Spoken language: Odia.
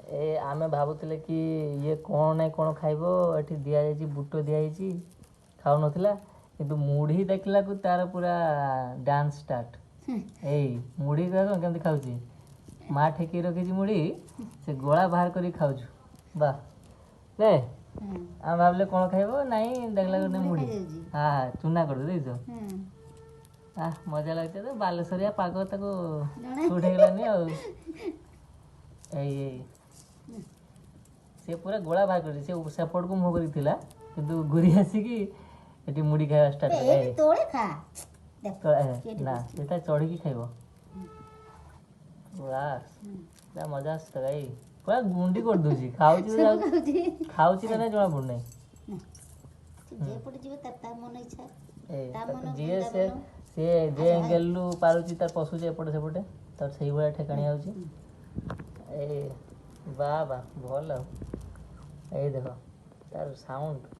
ଏ ଆମେ ଭାବୁଥିଲେ କି ଇଏ କ'ଣ ନାଇଁ କ'ଣ ଖାଇବ, ଏଠି ଦିଆଯାଇଛି ବୁଟ ଦିଆଯାଇଛି, ଖାଉନଥିଲା। କିନ୍ତୁ ମୁଢ଼ି ଦେଖିଲାକୁ ତାର ପୁରା ଡ୍ୟାନ୍ସ ଷ୍ଟାର୍ଟ। ଏଇ ମୁଢ଼ି ଦେଖ କେମିତି ଖାଉଛି। ମା ଠେକି ରଖିଛି ମୁଢ଼ି, ସେ ଗୋଳା ବାହାର କରିକି ଖାଉଛୁ। ବା ନେ, ଆମେ ଭାବିଲେ କ'ଣ ଖାଇବ, ନାଇଁ ଦେଖିଲାକୁ ନେ ମୁଢ଼ି। ଖାଇଯାଉଛି। ହଁ, ଚୁନା କରିଦେଇଛ। ଆ ମଜା ଲାଗୁଛି ତ। ବାଲେଶ୍ୱରିଆ ପାଗ ତାକୁ ଜଣା। ସୁଟ୍ ହେଇଗଲାନି ଆଉ। ଏଇ ଏଇ ସେ ପୁରା ଗୋଳା ବାହାର କରିଛି। ସେ ସେପଟକୁ ମୁହଁ କରିକି ଥିଲା, କିନ୍ତୁ ଘୁରି ଆସିକି ଏଠି ମୁଢ଼ି ଖାଇବା ଷ୍ଟାର୍ଟ କଲା। ଏଇଠି ତୋଳେ ଖା, ଦେଖ। ନା, ସେଟା ଚଢିକି ଖାଇବ। ବାସ୍, ପୁରା ମଜା ଆସୁଛି ତ। ଗାଈ ପୁରା ଗୁଣ୍ଡି କରିଦଉଛି, ଖାଉଛି ତ। ସବୁ ଖାଉଛି। ଖାଉଛି ନା ନାଇଁ ଜଣା ପଡୁନାହିଁ। ଯେପଟେ ଯିବ ତାର ତା ମନ ଇଚ୍ଛା। ଏଇ ତା ତାକୁ ମନ ଯିଏ ସେ ବୃନ୍ଦାବନ। ସିଏ ଯେ ଏଙ୍ଗେଲରୁ ପାରୁଛି ତାର ପଶୁଛି ଏପଟେ ସେପଟେ, ତାର ସେଇଭଳିଆ ଠେକାଣି ଯାଉଛି। ଏଇ ବା ବା, ଭଲ। ଏଇ ଦେଖ ତାର ସାଉଣ୍ଡ।